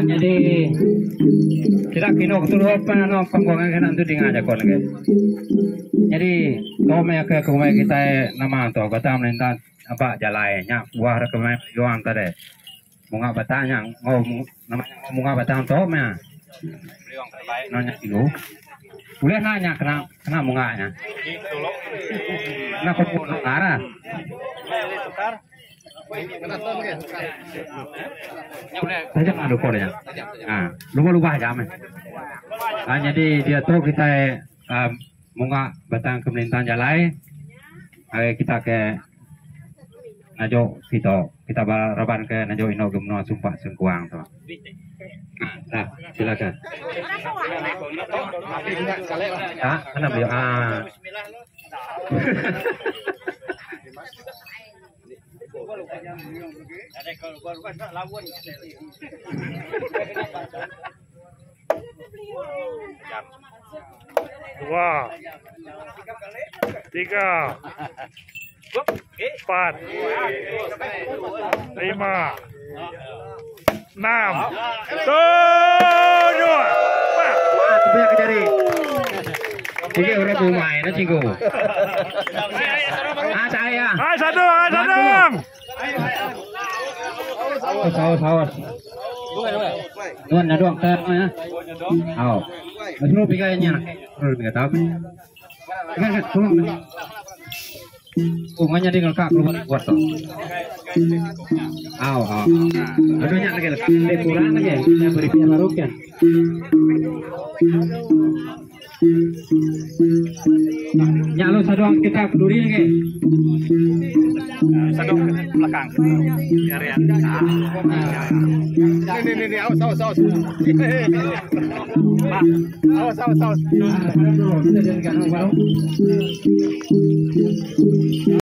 Nyadi sida kinu keterubah pan panggung kena entu dinga jako ne. Nyadi tu meh ke kumbai kitai nama tu batang melintang aba jalai nya buah da kumbai juang tadi. Bunga batang nya enggau nama nya bunga batang tu meh nya nya ulih enda nya kena kena bunga nya. Kena ku arah. Tajam ah dukun nya. Ha, lubah-lubah aja meh. Ha, jadi diatu kitai um, munga batang ke melintang jalai ari kita ke najuk kita kita raban ke najuk indu ke menua Sumpak Sengkuang tu. Ha, nah, silakan. Ha, mana beliau? Ah. Dua, tiga, empat, lima, enam, tujuh. Tiga orang bumai na cikgu. Ah saya. Hai satu, hai satu. Awas, awas, awas. Nuan nyadong ke ya. Au. Suruh pigai nya. Suruh pigai tahu. Kan kan tolong. Oh, nganya dia ngelakak keluar buat tu. Au, au. Aduh nya lagi lebih kurang lagi. Saya beri pihak baru kan. Nya lalu sadong kita peduli lagi. Sadong belakang. Ni ni ni awas awas awas. Awas awas awas.